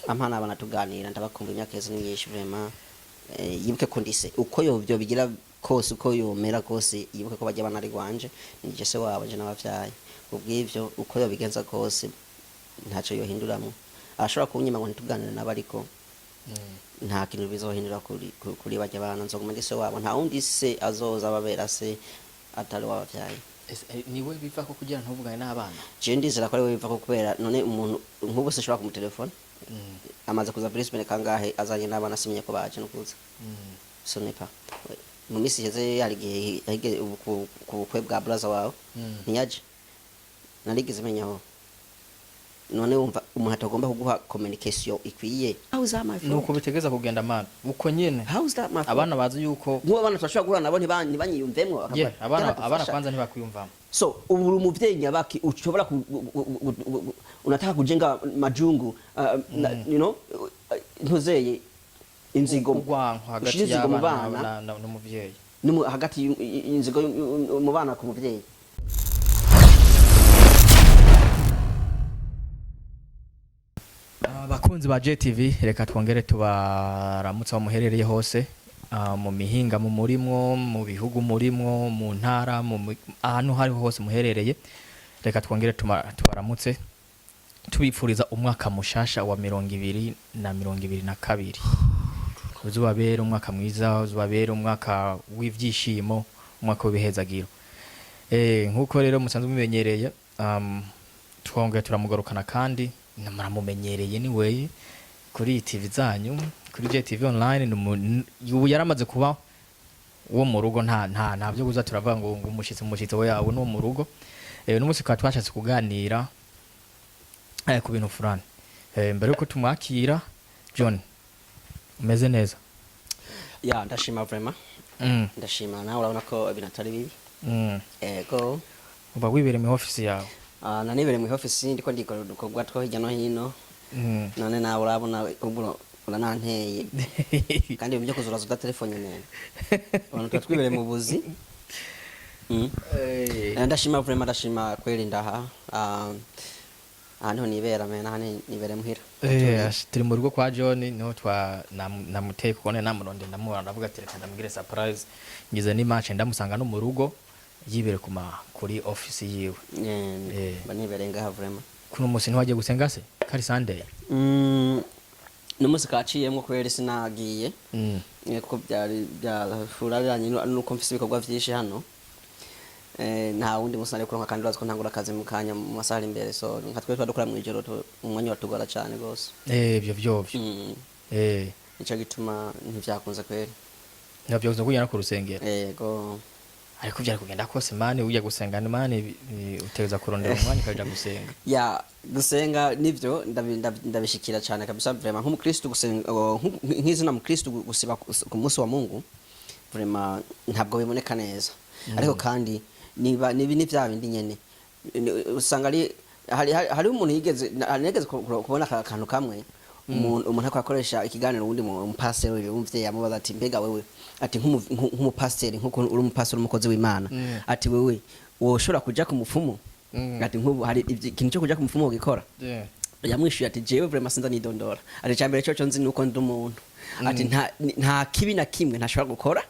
Amana abana tuganira, ndabakumva, imyaka yose ni myinshi vraiment. Yibuke ko ndise uko yovyo bigira kose, uko yomera kose, yibuke ko bajya bana ari gwanje, nije se wabo, je n'abavyaye. Ubw'ivyo uko yobigenza kose ntaco yohinduramwo. Arashobora kunyima ngo ntituganire nabo, ariko nta kintu bizohindura kuri bajya bana. Nzoguma ndi se wabo, nta wundi se azoza ababera se atari wabavyaye. Ese, niwe biva ko kugira ntuvugane n'abana? Je ndizera ko ari we biva ko, kubera none umuntu nk'ubu se ashobora kumutelefona, amaze kuza Brisbane kangahe azanye n'abana, simenye ko baje no kuza. Ce n'est pas mu minsi iheze, hari igihe yahige ku bukwe bwa braza wawe, ntiyaje, narigeze menya aho. None wumva umuntu atagomba kuguha communication ikwiye, how is that my fault? Nuko bitegeza kugenda, mana, uko nyene. How is that my fault? Abana bazi yuko Nk'ubu abana turashobora guhura nabo ntibanyiyumvemwo, bakavuga, yeah, abana "Yaradufasha." abana kwanza ntibakwiyumvamo. So ubu uri umuvyeyi nyabaki ushobora unataka kujenga majungu, ntuzeye inzigo, urwanko hagati ushira inzigo mu y'abana bana n'umuvyeyi. Hagati y'inzigo mu bana ku muvyeyi. Abakunzi ba JTV, reka twongere tubaramutse aho muherereye hose, mu mihinga mu murimwo, mu bihugu murimwo, mu ntara, ahantu hariho hose muherereye. Reka twongere tubaramutse, tubifuriza umwaka mushasha wa 2022. Uzubabere umwaka mwiza, uzubabere umwaka w'ivyishimo, umwaka w'ibihezagiro. Nkuko rero musanzwe mumenyereye, twongeye turamugarukana kandi muramumenyereye, ni we kuri iyi TV zanyu, kuri JTV online. Ubu yaramaze kuba wo mu rugo, nta byo kuza turavuga ngo umushitsi we yawe ni uwo mu rugo. N'umunsi tukaba twashatse kuganira ku bintu fulani. Mbere yuko tumwakira, John, umeze neza? Ya, ndashima vraiment. Ndashima, nawe urabona ko ibintu atari bibi. Ego. Uba wibereye mu office yawe? Ah, nanibere mu office, ndiko ndikora udukorwa two hirya no hino. None nawe urabona ubu urananteye, kandi ibintu byo kuzuraza udatelefone nene, abantu tuba twibereye mu buzi. Ndashima vraiment, ndashima kweli. Ndaha, aha niho nibera mena, aha nibere muhira. Turi mu rugo kwa John, niho twa namuteye kuko nari namuronde, ndamubona, ndavuga ati reka ndamugire surprise. Ngize ni match, ndamusanga no mu rugo yibere kuma kuri office yiwe. Mba nibereye ngaha vraiment. Kuno musi ntiwagiye gusenga se kari Sunday? N'umunsi kaciyemwo kubera sinagiye. Kuko byari byafuraranye nuko mfise ibikorwa vyinshi hano. Nta wundi musi nari kuronka, kandi urazi ko ntangura akazi mu kanya, mu masaha ari imbere. So nka twe dukora mw'ijoro, umwanya watugora cane gose. Ivyo vyovyo. Nico gituma ntivyakunze kweri. Ntivyo kugenda ku rusengero. Ego. Ariko vyari kugenda kose, mani, ujya gusenga ni mani, utegereza kurondera umwanya ukaja gusenga. Ya, gusenga nivyo ndabishikira cyane kabisa vraiment. Nk'umukristo gusenga, oh, nk'izina mukristo, gusiba ku munsi wa Mungu vraiment ntabwo biboneka neza. Ariko kandi niba nibi ni vya bindi nyene. Usanga ari hari umuntu yigeze nigeze kubona aka kantu kamwe, umuntu ariko akoresha ikiganiro uwundi umupasiteri wumvye, yamubaza ati: "Mbega wewe," ati, "nk'umupasiteri, nk'uko uri umupasiteri, umukozi w'Imana," ati, "wewe woshobora kuja ku mupfumu?" Ati: "Nk'ubu hari ikintu cyo kuja ku mupfumu wogikora?" Yamwishuye ati: "Jewe vraiment sinza nidondora." Ati: "Icambere cyo nzi nuko ndi umuntu." Ati: "Nta kibi na kimwe ntashobora gukora,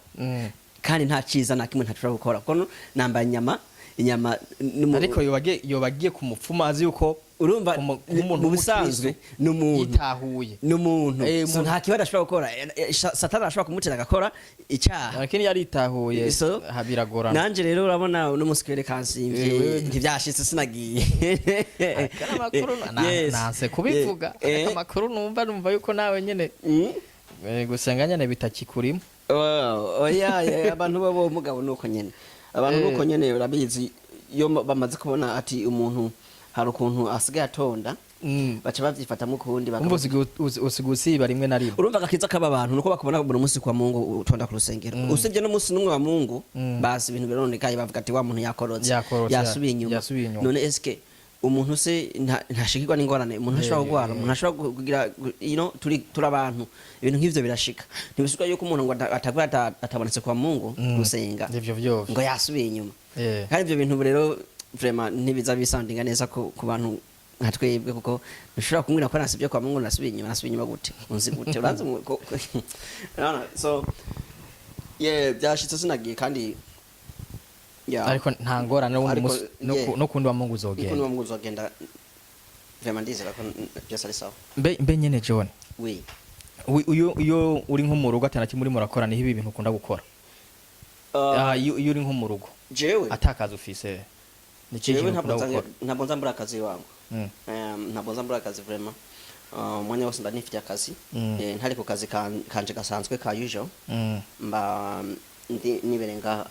kandi nta ciza na kimwe ntashobora gukora, kuko nambaye inyama Ariko yoba agiye ku mupfumu azi yuko Urumva, nk'umuntu mu bisanzwe w'umukristo ni umuntu yitahuye. Ni umuntu. So, umuntu- nta kibi adashobora gukora. Satani arashobora kumutera agakora icyaha. Lakini yaritahuye. So, ha, biragorana. Nanje rero urabona uno munsi kwere kansimvye, ntivyashitse, sinagiye. Ariko amakuru Yes. nanse kubivuga, ariko amakuru numva yuko nawe nyene gusenga nyene bitakikurimo. Oh, oya, abantu bo mugabo nuko nyene, abantu nuko nyene, urabizi, iyo bamaze kubona ati umuntu hari ukuntu asigaye atonda, baca bavyifatamo ukundi. Umva, usigaye usiba rimwe na rimwe. Urumva agakiza k'aba bantu nuko bakubona buri munsi kwa Mungu utonda ku rusengero. Usibye n'umunsi n'umwe wa Mungu, basi ibintu bironekaye, bavuga ati: "Wa muntu yakorotse." Yakorotse, yasubiye inyuma. Yasubiye inyuma. None eske umuntu se ntashikirwa n'ingorane? Umuntu ashobora kurwara, umuntu ashobora kugira, turi abantu, ibintu nk'ivyo birashika. Ntibisubwa yuko umuntu ngo atavuga atabonetse kwa Mungu gusenga Ivyo vyovyo. ngo yasubiye inyuma. Kandi ivyo bintu rero vraiment ntibiza bisandinga neza ku bantu. Nka twebwe, kuko ntushobora kumbwira ko nasibye kwa Mungu, nasubiye inyuma. Nasubiye inyuma gute? Unzi gute? Uranzi Urabona? So yeah, byashitse sinagiye kandi, yeah. Ariko nta ngorane n'uwundi Ariko, musi no yeah. no kundi wa Mungu Niko uzogenda. N'uwa Mungu uzogenda vraiment, ndizera ko byose ari sawa. Mbe nyene John, Oui. Iyo uri nko mu rugo atana kimwe urimo urakora, niho ibi bintu ukunda gukora? Ah, iyo uri nko mu rugo Jewe atakazi ufise, ni ikihe jewe kintu ntabwo ukunda nza gukora? Ntabwo nza mbura akazi wangu. Ntabwo nza mbura akazi vraiment. Umwanya wose nda nifitiye akazi. Ntari ku kazi kanje gasanzwe ka usual, mba ndi nibere ngaha.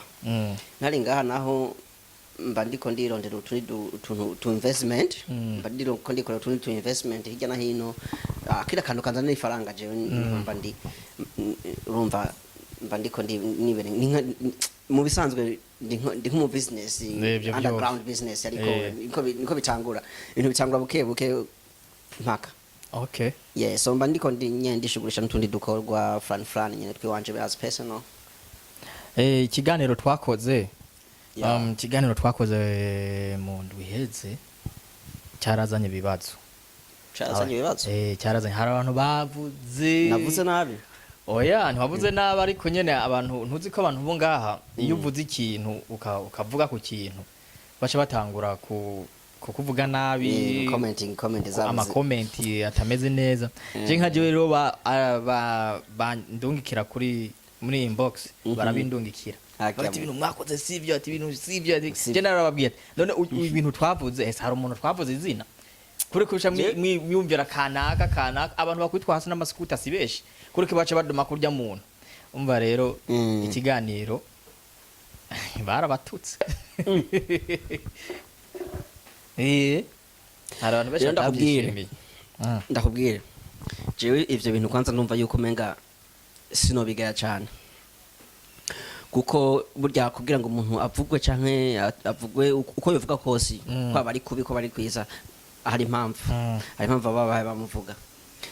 Ntari ngaha naho mba ndiko ndirondera utundi utuntu tu investment. Mba ndiko ndikora utundi tu investment hirya no hino. Kila kantu kanzanira ifaranga, jewe mba ndi urumva mba ndiko ndi nibere ni mu bisanzwe ndi nko mu business, Nivyo underground vyose. business, ariko niko bitangura, ibintu bitangura buke buke mpaka. Yeah, so mba ndiko ndi nyene ndishugurisha n'utundi dukorwa fulani fulani nyene twiwanje as personal. Ikiganiro twakoze ikiganiro twakoze mu ndwi iheze cyarazanye ibibazo. Cyarazanye ibibazo? Cyarazanye, hari abantu bavuze. Navuze nabi? Oya, ntiwavuze nabi, ariko nyene abantu, ntuzi ko abantu bo ngaha iyo uvuze ikintu ukavuga ku kintu baca batangura kukuvuga nabi. Commenting, comment zabo Ama comment atameze neza. Je nka jewe rero bandungikira kuri muri inbox, barabindungikira. Bati ibintu mwakoze sivyo, ati ibintu sivyo, ati Sivyo. je narababwiye ati none ibintu twavuze, ese hari umuntu twavuze izina kuri kurusha mwiyumvira kanaka kanaka, abantu bakwitwa hasi n'amasikuta si benshi kuri ko baca baduma kurya muntu. Umva rero, ikiganiro barabatutse. Hari abantu benshi Rero ndakubwire. batabyishimiye. Ndakubwire, jewe ivyo bintu kwanza ndumva yuko umenga sinobigaya cane, kuko burya kugira ngo umuntu avugwe canke avugwe uko bivuga kose, kwaba ari kubi, ko bari kwiza, hari impamvu. Hari impamvu baba babaye bamuvuga.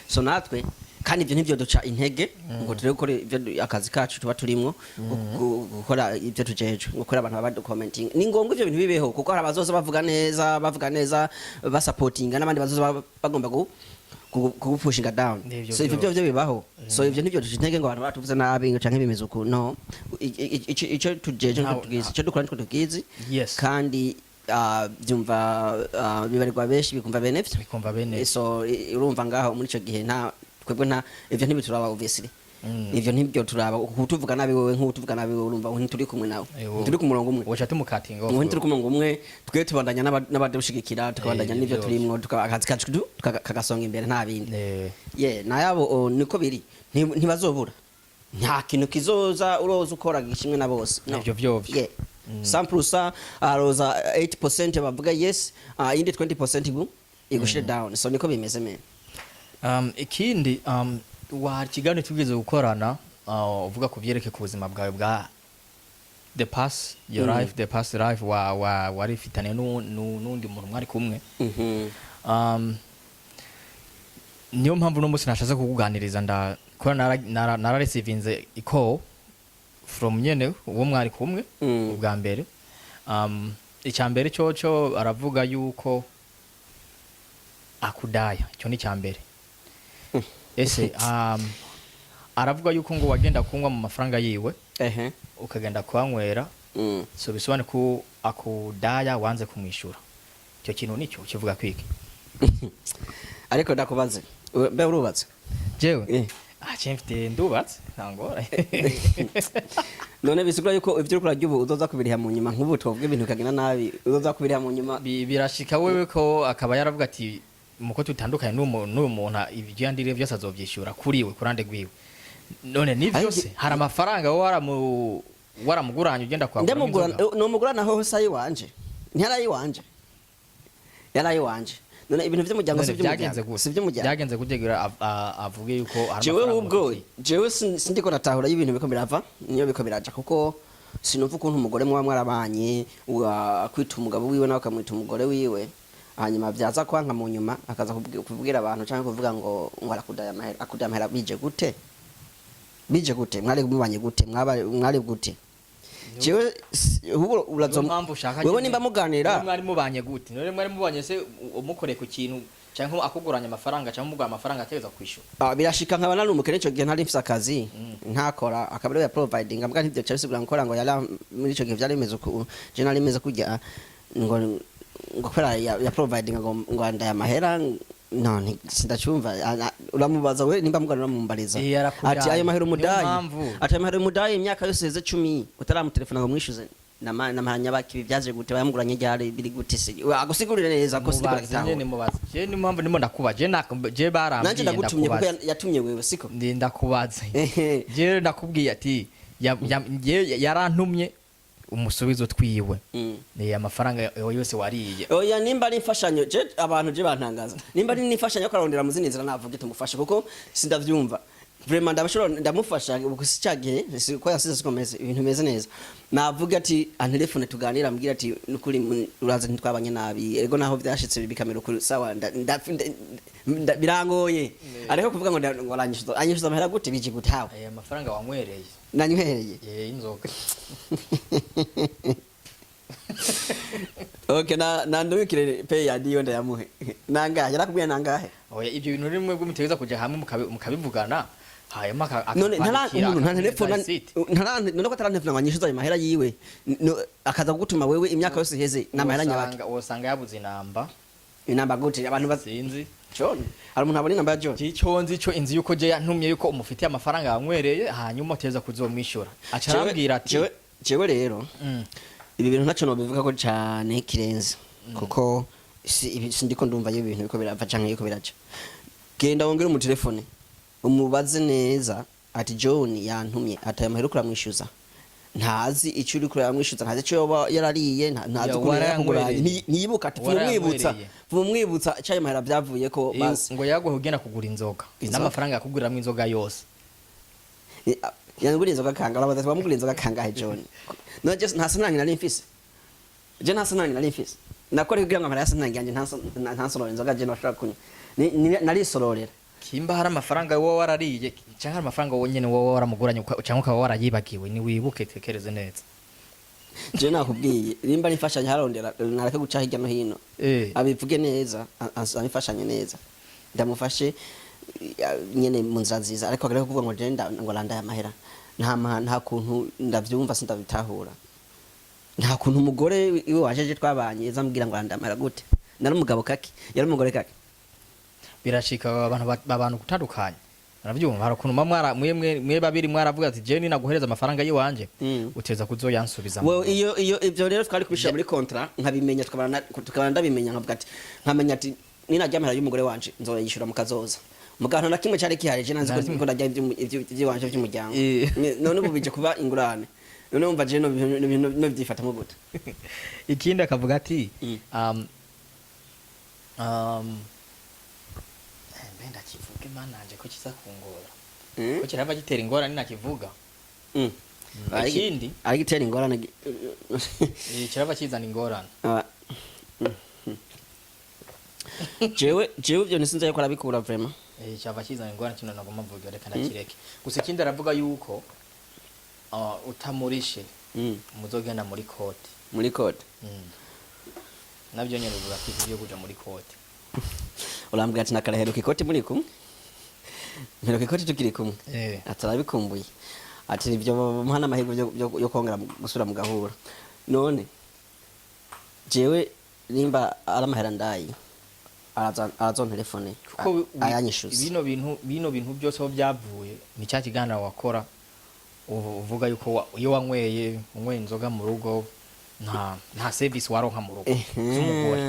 So natwe kandi ibyo ntibyo duca intege ngo turebe gukora ibyo akazi kacu tuba turimwo, gukora ibyo tujejwe gukora. Abantu baba baducommenting, ni ngombwa ivyo bintu bibeho, kuko hari abazoza bavuga neza, bavuga neza basapotinga, n'abandi bazoza bagomba kugupushinga down. Nivyo So ivyo vyose. byo bibaho. So ivyo ntibyo duca intege ngo abantu batuvuze nabi ngo canke bimeze uku. No, ico tujeje nitwo tugizi, ico dukora nitwo tugizi. Kandi byumva bibarirwa benshi bikumva bene vyo. Bikumva bene. So urumva ngaho muri ico gihe nta twebwe nta ivyo ntibituraba obviously. Ivyo ntibyo turaba. Kutuvuga nabi wewe, nk'utuvuga nabi wewe, urumva ntituri kumwe nawe, ntituri ku murongo umwe. Woca tumukatinga off. Ubu ntituri ku murongo umwe. Twe tubandanya n'abadushigikira, tukabandanya n'ivyo Ivyo turimwo, akazi kacu kagasonga imbere, nta bindi. Ye nayabo niko biri. Ntibazobura, nta kintu kizoza uroza ukora gishimwe na bose, no. Ivyo vyovyo. Yeah. 100% aroza 8% bavuga yes, indi 20% igushire down. So niko bimeze men. Ikindi wa kiganiro tugeze gukorana, uvuga ku byerekeye ku buzima bwawe bwa the past your life, the past life wa warifitanye n'undi muntu mwari kumwe. Niyo mpamvu uno munsi nashatse kukuganiriza nda kuba narareceivinze call from nyene uwo mwari kumwe. Ubwa mbere, icya mbere coco aravuga yuko akudaya, icyo ni icya mbere. Ese aravuga yuko ngo wagenda kunywa mu mafaranga yiwe, ukagenda kuhanywera. So bisobanuye ko akudaya wanze kumwishyura. Icyo kintu nicyo kivuga kwiki? Ariko ndakubaze, mbe urubatse? Jewe? Eh. Ah, je mfite, ndubatse, nta ngorane. None bisigura yuko ivyo uriko urarya ubu uzoza kubiriha mu nyuma? Nk'ubu twovuga ibintu bikagenda nabi, uzoza kubiriha mu nyuma. Birashika wewe ko akaba yaravuga ati muko tutandukanye n'uyu muntu, ibyo yandiriye byose azovyishyura kuri we kurande rwiwe. None ni Ariko byose hari amafaranga wowe waramuguranye ugenda kwagura Ndamugura inzoga? nomugura naho hose ayiwanje, ntiyari ayiwanje, yari ayiwanje. None ibintu vy'umuryango si None byagenze ivy'umuryango, gute? si ivy'umuryango. Byagenze gute kugira avuge yuko hari Jewe amafaranga ubwo mufitiye? Jewe sindiko natahura y'ibintu biko birava niyo biko biraja, kuko sinumva ukuntu umugore muba mwarabanye akwita umugabo wiwe, nawe akamwita umugore wiwe, hanyuma vyaza kwanka mu nyuma akaza kubwira abantu canke kuvuga ngo arakudaya amahera. Akudaya amahera bije gute? Bije gute? Mwari mubanye gute? Mwari gute? Jewe ahubwo urazo. Niyo mpamvu ushaka Wewe nyene. nimba muganira. None mwari mubanye gute? None mwari mubanye se umukoreye ku kintu cyangwa akuguranya amafaranga cyangwa umugura amafaranga ategeza kwishyura? Ah, birashika nkaba nari umukene ico gihe, ntari mfise akazi, ntakora, akaba ariwe ya providing mbwa ntibyo cyari bisigura ngukora ngo yari muri ico gihe vyari bimeze uku, je nari meze kurya ngo kubera ya providing ngo ndaya mahera none sindacumva. Uramubaza we nimba mugana, uramumbariza. Eh, yarakudaye. Ati ayo mahera Niyo umudayi mpamvu. Ati ayo mahera umudayi imyaka yose heze 10 utaramutelefona ngo mwishuze namahanya baki, byaje gute, bayamuguranye ryari, biri gute se? Agusigurire neza ko sindiko Mubaze ndagitahura. nyene, mubaze. Je niyo mpamvu ndimo ndakuba je je barambwiye. Nanje ndagutumye kuko Ndakubaza. yatumye wewe, siko? Ndi ndakubaza. Ehe. Je ndakubwiye ati yarantumye umusubizo twiwe. Ni amafaranga yose wariye. Oya, nimba ari imfashanyo, je abantu je bantangaza, nimba ari n'imfashanyo yo kurondera mu zindi nzira, navuge tumufashe kuko sindavyumva vraiment. Ndabashobora ndamufasha ubu si cya gihe, si ko yasize, siko meze, ibintu bimeze neza. Navuga ati antelefone tuganira, ambwira ati nukuri uraza ntitwabanye nabi, ego naho vyashitse bikamera ukuri, sawa, birangoye. Ariko kuvuga ngo ngo aranyishuza, anyishuza amahera gute, bije gute, hawe? Aya mafaranga wanywereye. Nanywereye? Eh, inzoga. Okay, na nandubikire pay ya diyo ndayamuhe. Nangahe yarakubwiye, nangahe? Oya, ibyo bintu rimwe bwo mutegeza kuja hamwe mukabivugana hanyuma None ntara akakwandikira, umuntu nta akaguhereza telefone receipt. Ntara none ko atarantelefona ngo anyishuze ayo mahera yiwe, akaza kugutuma wewe imyaka yose iheze n'amahera nyabaki? Wosanga yabuze inamba. Inamba gute? Abantu bazi Sinzi. John, hari umuntu abona inamba ya John? Icyo nzi cyo inzi yuko je yantumye yuko umufitiye amafaranga yanywereye, hanyuma uteza kuzomwishyura, aca arambwira ati Jewe rero ibi bintu ntacyo nobivuga ko cyane kirenze kuko si ibi sindiko ndumva iyo ibintu biko birava canke yuko biraca. Genda wongere mu telefone umubaze neza ati John yantumye ati aya mahera kuramwishyuza, ntazi icyo uri kuramwishyuza, ntazi icyo yoba yarariye, ntazi Ya, ukuntu yakuguranye. warayanyweye. Ntiyibuka ati pfumumwibutsa. Warayanyweye. Pfumumwibutsa icyo mahera byavuye ko basi. Ngo yaguhe ugenda kugura inzoga. Inzoga. N'amafaranga yakuguriramo inzoga yose. Yanguriye inzoga kanga? Urabaza ati wamuguriye inzoga kangahe John? No je nta sanangi nari mfise, je nta sanangi nari mfise, nakora kugira ngo amara ya sanangi yanjye ntansorore inzoga je nashobora kunywa. Narisororera. Kimba hari amafaranga wowe warariye cyangwa hari amafaranga wowe nyene wowe waramuguranye cyangwa ukaba warayibagiwe, niwibuke, tekereze neza. Je nakubwiye nimba ari imfashanyo harondera, nareke guca hirya no hino. Abivuge neza, abifashanye neza, ndamufashe nyene mu nzira nziza, ariko ariko kuvuga ngo je ngo randaye amahera, nta kuntu ndavyumva, sindabitahura. Nta kuntu umugore iwe wajeje twabanye azambwira ngo randaye amahera gute? Nari umugabo kaki, yari umugore kaki. Birashika abantu abantu gutandukanye, arabyumva, hari ukuntu mwe babiri mwaravuga ati je ninaguhereza amafaranga yiwanje uteza kuzoyansubiza. Well, iyo ivyo rero twari kubishira muri contrat nkabimenya, tukabana ndabimenya, nkavuga ati nkamenya ati ninajya amahera y'umugore wanje nzoyishura mu kazoza. Mugabo nta na kimwe cyari kihari, je nanzi ko ko ndajya ivy'iwanje vy'umuryango. None ubu bije kuba ingurane, none wumva je no vyifatamo gute? Ikindi akavuga ati mbe ndakivuge mananje ko kiza kungora? Ko kirava gitera ingorane nakivuga. Ikindi Ari gitera ingorane kirava kizana ingorane. Ah. Jewe ivyo ntisinzi yuko arabikura vraiment. Cyava kizana ingorane kino nagomba mvuga, reka ndakireke. Gusa ikindi aravuga yuko utamurishe muzogenda muri court. Muri court? Nabyo nyene uvuga ati ivyo kuja muri court. Urambwira ati nakaraheruka ikoti muri kumwe, mperuka ikoti tukiri kumwe. Ati arabikumbuye, ati ibyo muha n'amahirwe yo kongera gusubira mu gahura. None jewe nimba ari amahera ndayi, arazontelefone Kuko ayanyishuza. Bino bintu byose aho byavuye ni cya kiganiro wakora uvuga yuko iyo wanyweye unyweye inzoga mu rugo nta service waronka mu rugo z'umugore.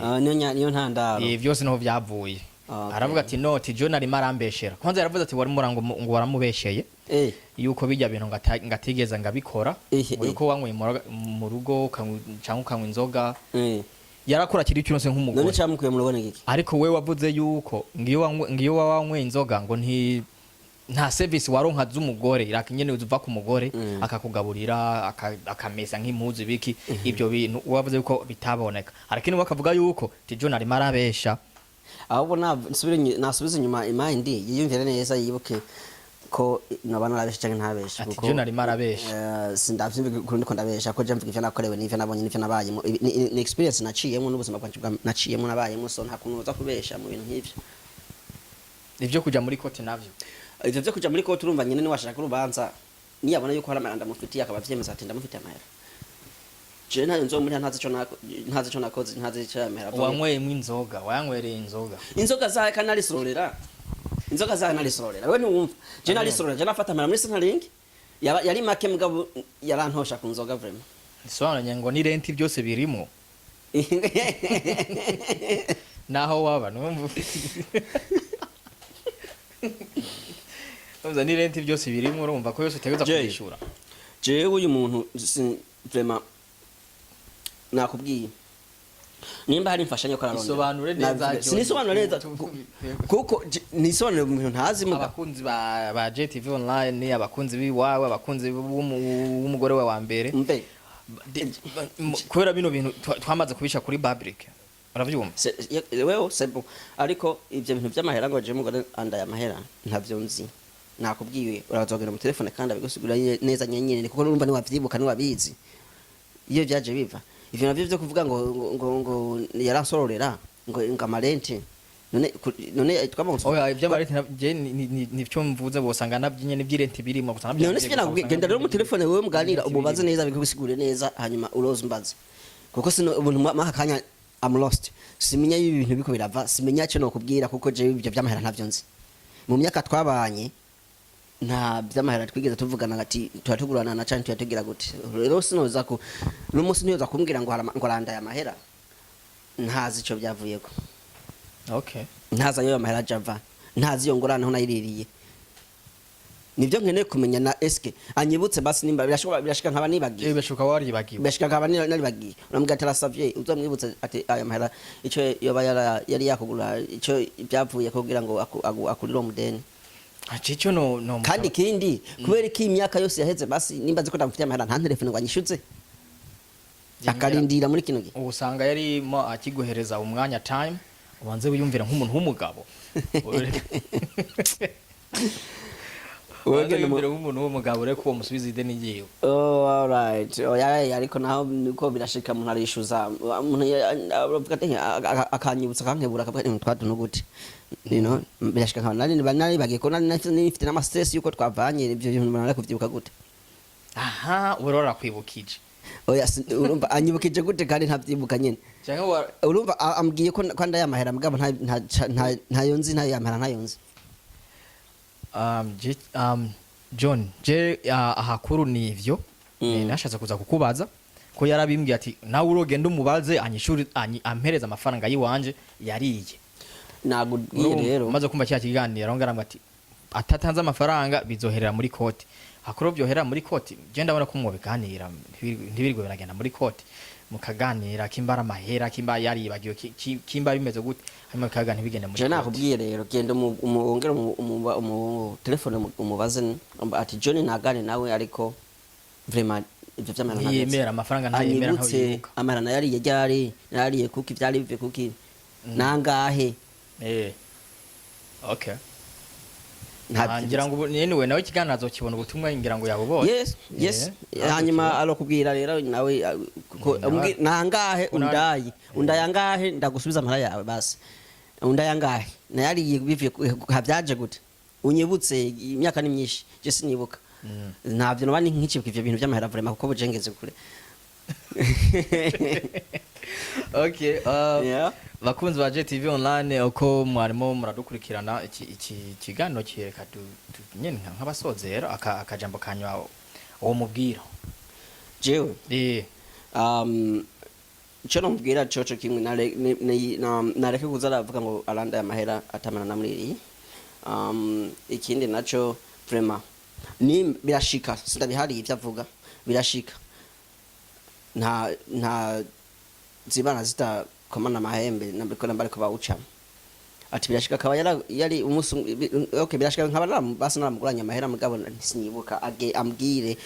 Ah, niyo ntandaro. Byose niho byavuye. Okay. Aravuga ati noti John arimo arambeshera. Kwanza yaravuze ati wari murango ngo waramubesheye yuko bijya bintu ngatigeza ngabikora ngo yuko wanyweye mu rugo cyangwa ukanywa inzoga yarakora kiri cyose None nk'umugore. camukuye mu rugo ni giki? Ariko we wavuze yuko ngiyo wanyweye inzoga ngo nta service waronka z'umugore, like nyene uva ku mugore akakugaburira, akamesa nk'impuzu biki, ibyo bintu wavuze yuko bitaboneka. Ariko we akavuga yuko ti John arimo arabesha. Ahubwo nasubiza inyuma imindi yiyumvire neza, yibuke. Ko noba narabeshe canke ntabeshe. Ati, "John arimo arabesha." Sindavyumva ukuntu ndiko ndabesha, ko je mvuga ivyo nakorewe n'ivyo nabonye n'ivyo nabayemo. Ni experience naciyemo n'ubuzima bwanje naciyemo, nabayemo, so nta kuntu uza kubesha mu bintu nk'ivyo. Ivyo kuja muri court navyo? Ivyo vyo kuja muri court, urumva nyene niwashaka urubanza, niyabona yuko hari amahera ndamufitiye, akaba avyemeza ati ndamufitiye amahera, jewe ntayo nzomuriha ntazi ico nakoze, ntazi ico yamahera avamwo. Wanyweyemwo inzoga, wayanywereye inzoga. Inzoga zahe? Kandi narisororera inzoga zahe? Narisororera, wewe ntiwumva, je narisororera, je nafata amahera muri Centrelink, yari make, mugabo yarantosha ku nzoga vraiment. Bisobanuye ngo ni rent byose birimo naho waba numva urumva ni rent byose birimo, urumva ko yose utegereza Jay. kuyishura. Jewe uyu muntu vraiment nakubwiye, nimba hari imfashanyo ko ararondera. Isobanure neza, Nabivuga. John. Sinisobanure neza kuko nisobanure mu bintu ntazi muga. Abakunzi ba JTV Online, abakunzi biwawe, abakunzi w'umugore we wa mbere. Mbe. Kubera bino bintu twamaze kubisha kuri public, uravyumva? Wewe c'est bon, ariko ivyo bintu vy'amahera ngo je umugore andaye amahera, ntavyo nzi. Nakubwiye, urazogenda mu telefone kandi abigusigura neza nyenyene, kuko urumva niwavyibuka, niwabizi iyo vyaje biva. Ivyo navyo vyo kuvuga ngo yaransororera ngo ama rent, none twabonye. Oya, ivy'ama rent je nivyo mvuze, bosanga navyo nyene ivy'i rent birimo gusa navyo. None sivyo nakubwiye? Genda rero mu telefone wewe muganira, umubaze neza, bigusigure neza, hanyuma uroza umbaze, kuko sino ubuntu mwaka kanya I'm lost, simenya ibi bintu biko birava, simenya icyo nokubwira, kuko jewe ibyo vy'amahera ntavyo nzi. Mu myaka twabanye nta vy'amahera twigeze tuvugana ati tuba tugurana na canke tuba tugira gute. Rero sinoza ku n'umunsi ntiyoza kumbwira ngo ngo arandaye amahera, ntazi ico byavuyeko. Okay. Ntazi ayo amahera aja ava, ntazi iyo ngorane aho nayiririye. Nibyo nkeneye kumenya na eske anyibutse basi, nimba birashobora, birashika nkaba nibagiye. Birashoboka waribagiwe. Birashika nkaba naribagiye. Uramubwira ati arasavye uzamwibutse ati aya mahera ico yoba yari yakugura, ico byavuye kugira ngo akurire uwo mudeni. Ati ico no Kandi ikindi, kubera ko imyaka yose yaheze, basi nimba nzi ko ndamufitiye amahera, nta telefone ngo anyishuze, akarindira muri kino gihe. Usanga yarimo akiguhereza umwanya, time, ubanze wiyumvira nk'umuntu w'umugabo. Ubanze wiyumvira nk'umuntu w'umugabo, ureke uwo musubiza ideni ryiwe. Oh, alright. Oh, ya, ariko naho niko birashika umuntu arishuza, umuntu aravuga ati akanyibutsa, akankebura, akavuga ati twatu no gute. Birashika nkaba nari bagiye ko nari nifite n'ama stress yuko twavanye ibyo bintu, nari kuvyibuka gute? Aha ubu rero arakwibukije. Oya, urumva anyibukije gute kandi ntavyibuka nyene? Cyangwa Urumva ambwiye ko ndaye amahera, mugabo ntayo nzi, ntayo yamahera ntayo nzi. John, je ahakuru ni ivyo. Nashatse kuza kukubaza ko yarabimbwiye ati nawe urogenda umubaze anyishuri ampereza amafaranga yiwanje yariye. Nagubwiye Urumva, rero. Maze kumva cya kiganiro aho ngarambwa ati atatanze amafaranga bizoherera muri court. Hakuru byoherera muri court, je ndabona ko mwobiganira, ntibirirwe biragenda muri court, mukaganira kimbara amahera, kimba yaribagiwe, kimba bimeze gute, hanyuma bikaganira ntibigende muri Je court. nakubwiye rero, genda wongere umu telefone umubaze ati John ntagane nawe, ariko vraiment ivyo vy'amahera ntabyo nzi. Ntiyemera amafaranga, ntayemera. Anyibutse ntayibuka. Amahera nayariye ryari, nayariye kuki, vyari bivuye kuki, nangahe? Okay. Ntabyo. Ngira ngo ubu anyway nawe ikiganiro azokibona, ubutumwa ngira ngo yabubonye. Yes. Hanyuma arokubwira rero nawe nangahe undaye, undaye angahe, ndagusubiza amahera yawe basi. Undaye angahe, nayariye bivuye vyaje gute, unyibutse, imyaka ni myinshi, je sinibuka. Ntabyo noba nkikibuka ivyo bintu vy'amahera vraiment, kuko bujengeze kure. Okay. Bakunzi ba JTV Online, uko mwarimo muradukurikirana iki kiganiro kireka nyene nk'abasozera akajambo kanywa uwo mubwira. Jewe ico nomubwira coco kimwe, nareke kuza aravuga ngo arandaye amahera atamana namuririye. Ikindi naco vraiment ni birashika, sindabihariye ivyo avuga, birashika nta zibana zitakomana amahembe nambiko nambariko bawucamo. Ati birashika akaba yari umunsi okay, birashika nkaba basi naramuguranye amahera, mugabo sinibuka. Age ambwire,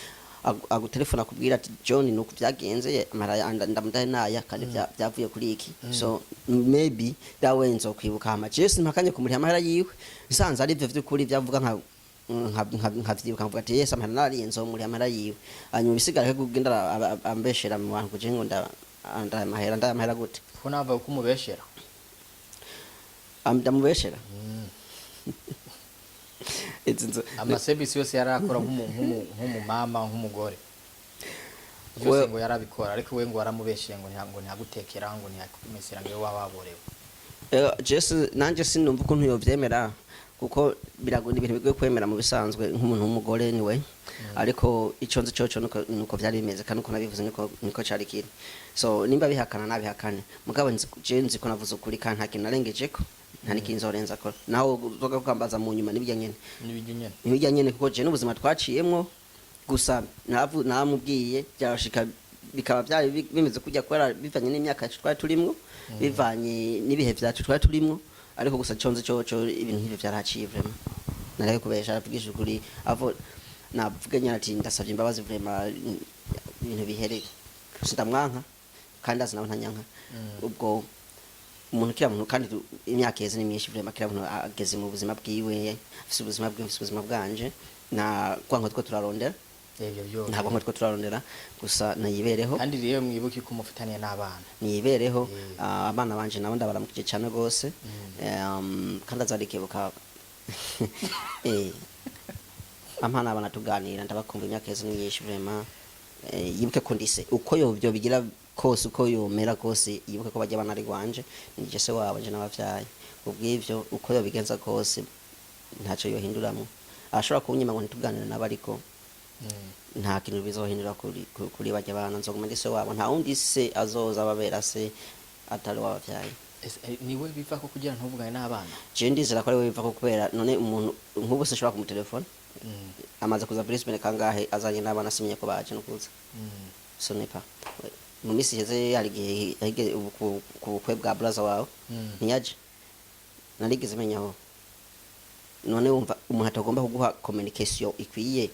agutelefona akubwira ati John nuko byagenze, amahera ndamudaye naya, kandi byavuye kuri iki, so maybe dawe nzokwibuka. Hama jewe simpakanye kumuriha amahera yiwe nsanze ari ivyo vy'ukuri byavuga nka Nkavyibuka nkavuga ati: "Yes, amahera nariye, nzomuriha amahera yiwe." Hanyuma ibisigara kugenda ambeshera mu bantu kugira ngo ndaya amahera, ndaya amahera gute? Ko nava ko umubeshera. Ndamubeshera? Izi Amasevisi yose yarakora nk'umumama, nk'umugore byose ngo yarabikora, ariko we ngo waramubesheye ngo ntiyagutekera, ngo ntiyakumesera, ngo iwe waba waborewe. Jesse nanje sinumva ukuntu yovyemera, kuko biragoye, ibintu bigoye kwemera mu bisanzwe nk'umuntu w'umugore niwe. Ariko ico nzi coco nuko vyari bimeze, kandi uko nabivuze niko cari kiri. So nimba bihakana, nabihakane, mugabo je nzi ko navuze ukuri, kandi nta kintu narengejeko, nta n'ikintu nzorenzako. Naho uzoga kukambaza mu nyuma, nibyo nyene. N'ibiryo nyene. Nibijya nyene, kuko je n'ubuzima twaciyemwo gusa namubwiye byashika bikaba byari bimeze kujya kubera bivanye n'imyaka yacu twari turimwo, bivanye n'ibihe vyacu twari turimwo. Ariko gusa conze coco, ibintu nk'ivyo vyaraciye vraiment. Nareke kubesha, aravugisha ukuri, avo navuge nyene ati: "Ndasavye imbabazi vraiment, ibintu bihere." Sindamwanka, kandi azi nawe ntanyanka. Ubwo umuntu, kila muntu, kandi imyaka iheze ni myinshi vraiment. Kila muntu ageze mu buzima bwiwe, afise ubuzima bwiwe, afise ubuzima bwanje. Nta kwanka two turarondera. Ibyo byose. Ntabwo nka two turarondera, gusa niyibereho. Kandi rero mwibuke ko mufitaniye n'abana. Niyibereho. Abana banje nabo ndabaramukije cyane rwose. Kandi azarikebuka amana abana tuganira, ndabakumva. Imyaka iheze ni myinshi vraiment. Yibuke ko ndise uko yovyo bigira kose, uko yomera kose, yibuke ko bajya bana ari gwanje, nije se wabo, je n'abavyaye. Kubw'ivyo, uko yobigenza kose, ntacyo yohinduramwo. Ashobora kunyima ngo ntituganire nabo, ariko nta kintu bizohindura kuri bajya bana. Nzoguma ndi se wabo, nta wundi se azoza ababera se atari wabavyaye. Ese, niwe biva ko kugira ntuvugane n'abana? Je ndizera ko ari we biva ko, kubera none umuntu nk'ubu sinshobora kumutelefona. Amaze kuza Brisbane kangahe azanye n'abana, simenye ko baje no kuza. So nepa mu minsi iheze hari igihe ku bukwe bwa brother wawe ntiyaje, narigeze menyaho. None wumva umuntu atagomba kuguha communication ikwiye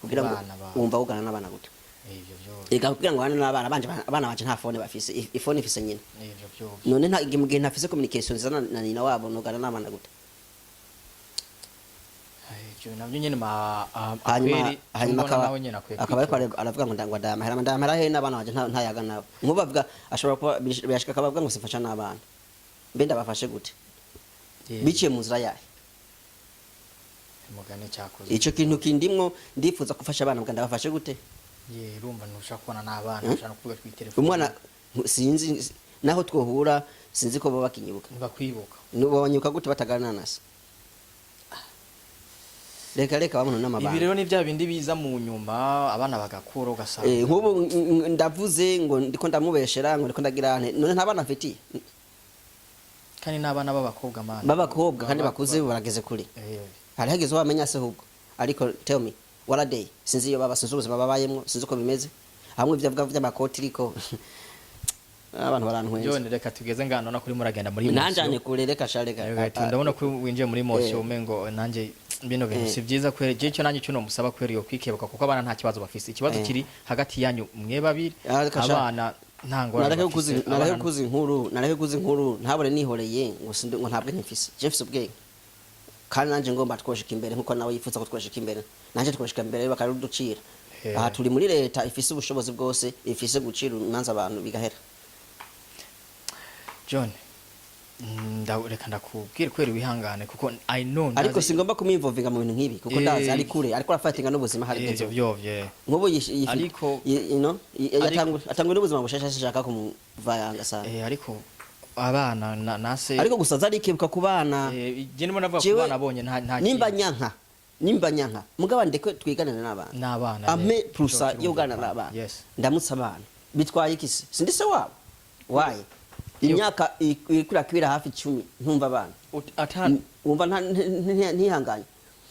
kugira ngo Abana bawe. Wumva ugana n'abana gute? Ivyo vyose. Ega kugira ngo bane n'abana banje, abana banje nta phone bafise, ifone ifise nyina. Ivyo vyose. None nta mu gihe ntafise communication nziza na nyina wabo, nugana n'abana gute? Ivyo navyo nyene ma Hanyuma akweri hanyuma mbona akaba nawe nyene akwiye akaba ariko kwitonda. aravuga ngo ndangwa ndayamahera he n'abana banje ntayaga nabo. Nk'ubu avuga ashobora kuba birashika akabavuga ngo simfasha n'abana, mbe ndabafashe gute? Biciye mu nzira yahe? Mugani cyakoze. Ico kintu kindimwo, ndifuza gufasha abana, mbwa ndabafashe gute? Ye, urumva ntushaka kubona n'abana, ushaka no kuvuga kuri telefone. Umwana sinzi naho twohura, sinzi ko baba bakinyibuka. Ntibakwibuka. Banyibuka gute bataganira na se? Reka reka, bamuntu Ibi n'amabanga. rero ni bya bindi biza mu nyuma, abana bagakura ugasanga Nk'ubu ndavuze ngo ndiko ndamubeshera, ngo ndiko ndagira nte, none nta bana mfitiye? Kandi n'abana b'abakobwa, mana. B'abakobwa kandi bakuze, barageze kure. Hari hageze wamenya se ahubwo. Ariko tell me what a day, sinzi iyo baba, sinzi ubuzima babayemwo, sinzi uko bimeze. Hamwe ivyo avuga vy'amakoti, ariko abantu barantwenza. John, reka tugeze ngano na kuri muragenda muri Nanjanye kure, reka sha, reka. Ndabona ko winjiye muri motion, umengo nanjye bino bintu si byiza kweri. Je cyo nanjye cyo nomusaba kweri yo kwikebuka, kuko abana nta kibazo bafise, ikibazo kiri hagati yanyu mwe babiri. Ah, reka sha. Abana nta ngorane Nareke bafise. kuzi nareke Abana- kuzi inkuru, nareke kuzi inkuru, ntabone nihoreye ngo sindi, ngo ntabwe ntifise. Je mfise ubwenge, kandi nanje ngomba twoshika imbere nkuko nawe yifuza ko twoshika imbere, nanje twoshika imbere bakaruducira. Aha turi muri leta ifise ubushobozi bwose, ifise gucira imanza abantu bigahera. John, reka ndakubwire kweri wihangane, kuko I know Ariko singomba kumwinvolvinga mu bintu nk'ibi, kuko ndazi ari kure, ariko arafatinga n'ubuzima hari ivyo vyovye. Nk'ubu you know, atangwe n'ubuzima bushasha, sinshaka kumuvanga sana. Ariko abana nase Ariko gusa zarikebuka ku bana. Je ndimo navuga ku Jewe bana bonye nta nimba kintu. nyanka, nimba nyanka, mugabo ndeke twiganire n'abana. N'abana, Ame plusa Cyo yo kuganira kirumvikana. n'abana. Ndamutse abana bitwaye iki se? Sindi se wabo waye? Imyaka iriko hafi 10 ntumva abana. Ata Wumva ntihanganye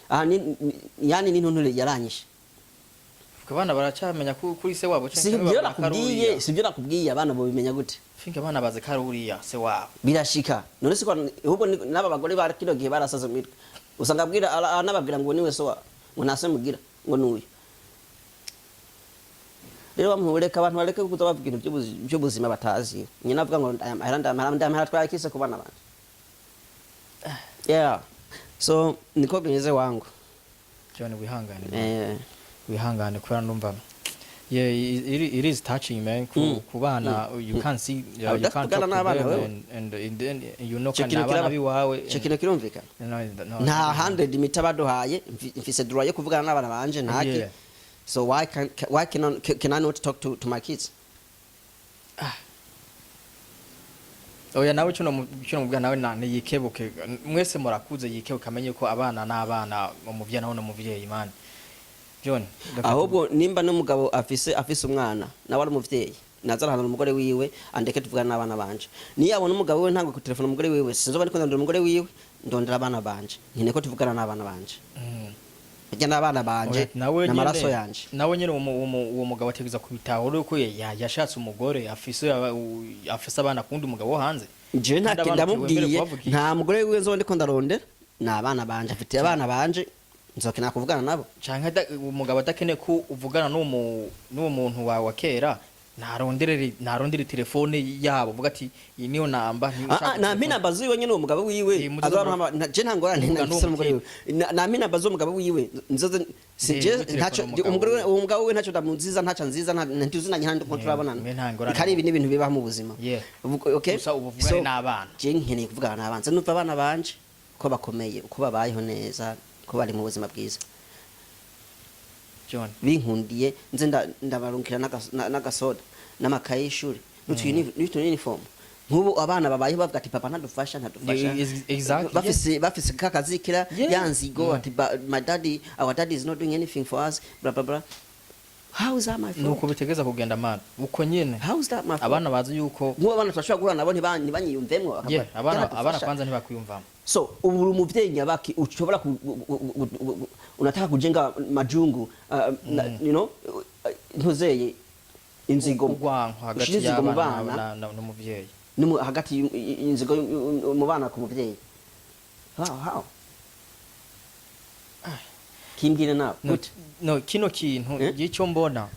aha yani n'intunture yaranyishe. Abana baracamenya kuri se wabo canke Si ibyo babona ko ari nakubwiye? uriya. Si ibyo nakubwiye? Abana bobimenya gute? Finka abana bazi ko ari uriya se wabo. Birashika. None siko ahubwo n'aba bagore ba kino gihe barasaze mu mitwe, usanga abwira anababwira ngo niwe so wabo, ngo nta se mugira, ngo nuyu. Rero bamureka, abantu bareke kuza bavuga ibintu by'ubuzima batazi. Nyina avuga ngo ndayamahera, ndayamahera, ndayamahera, twayakise ku bana banje. Yeah, so niko bimeze wangu. John, wihangane man. Wihangane kubera ndumva, yeah, it is touching, man, ku bana. You can't see, you can't talk to n'abana them wewe. and then you know Ico kandi kintu abana biwawe. Ico kintu kirumvikana. No, Nta 100 mita baduhaye, mfise droit yo kuvugana n'abana banje ntaki. So why can I not talk to my kids? Oya, nawe kino mubwira nawe niyikebuke. Mwese murakuze, yikebuke amenye ko abana n'abana, umuvyeyi nawe n'umuvyeyi, man. John, Ahubwo nimba n'umugabo afise umwana nawe ari umuvyeyi, naza arahanura umugore wiwe andeke tuvugana n'abana banje. Niyo abona umugabo wiwe ntabwo kutelefona umugore wiwe, sinzoba ndiko ndondera umugore wiwe, ndondera abana banje. Nkeneye ko tuvugana n'abana banje. Burya n'abana banje Oya, nawe n'amaraso nyene yanje. Nawe nyene uwo mugabo ategereza kubitahura uko yashatse umugore afise abana kundi umugabo wo hanze. Jewe nta Kandi abana ndamubwiye ntiwemerewe kubavugisha. Nta mugore wiwe nzoba ndiko ndarondera, ni abana banje, afitiye abana banje, nzokenera kuvugana nabo. Canke umugabo adakeneye ko uvugana n'uwo muntu wawe wa kera, ntarondere telefone yabo, uvuga ati iyi niyo namba. Nta namba ziwe nyene uwo mugabo wiwe. Eh, muzoza Je nta ngorane muvuga nafise n'uwo n'umugore wiwe. Nta namba z'umugabo wiwe nzoze si Eh, je muri telefone ntacyo umugabo umugore wiwe. uwo mugabo wiwe ntacyo ndamuziza, ntacyo nziza, ntituzinanye, nta ndiko Yeah, turabonana. mwe nta ngorane. Kandi ibi ni ibintu bibaho mu buzima. Okay. Gusa ubu uvugane n'abana. Je nkeneye kuvugana n'abana, nze numva abana banje ko bakomeye, uko babayeho neza, ko bari mu buzima bwiza. John. Binkundiye nze ndabarungikira n'agasoda n'amakaye y'ishuri n'utu uniform. Nk'ubu abana babayeho bavuga ati papa ntadufasha, ntadufasha. Yeah, exactly. Bafise kakazikira yanzigo ati my daddy, our daddy is not doing anything for us, blah blah blah. How is that my fault? Nuko bitegeza kugenda, man, uko nyene. How is that my fault? Abana bazi yuko Nk'ubu abana turashobora guhura nabo ntibanyiyumvemwo, bakavuga, abana "Yaradufasha." kwanza ntibakwiyumvamo. So ubu uri umuvyeyi nyabaki ushobora unataka kujenga majungu, ntuzeye inzigo, urwanko hagati ushire inzigo mu y'abana bana n'umuvyeyi. Hagati inzigo mu bana ku muvyeyi. How kimbwire nawe. No, Gute? no, kino kintu Eh? gico mbona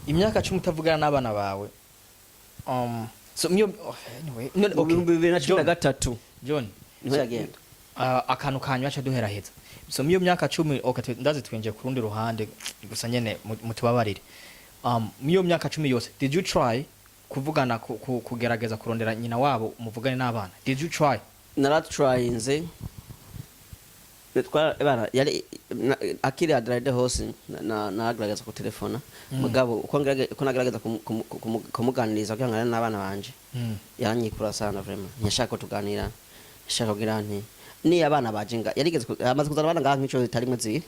imyaka 10 utavugana n'abana bawe, so myo, oh, anyway, no, Mu okay. 2013 John, niho yagenda. Akantu kanywa aca duheraheza. So miyo myaka 10, okay, ndazi twinjiye ku rundi ruhande, gusa nyene mutubabarire. Miyo myaka 10 yose, did you try kuvugana, kugerageza kurondera nyina wabo muvugane n'abana? Did you try? Naratrayinze. Bana yari akiri Adelaide hose naragerageza kutelefona mugabo uko nagerageza kumuganiriza kugira ngo aganire n'abana banje, yaranyikura sana vraiment. Ntiyashaka ko tuganira, yashaka kugira nti niyo abana baje nga yarigeze amaze kuzana abana ngaha nk'ico zitari zibiri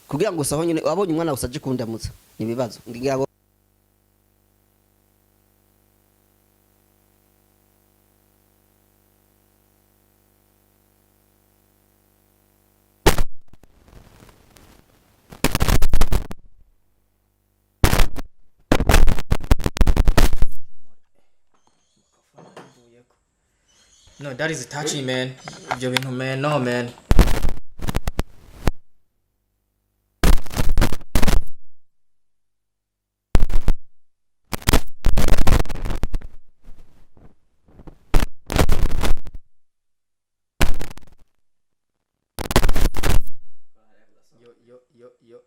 kugira ngo gusa aho nyene abonye umwana gusa aje kundamutsa ni ibibazo ngira ngo. No, that is touchy, man. Ibyo bintu, man, no, man. Yo, yo, yo, yo.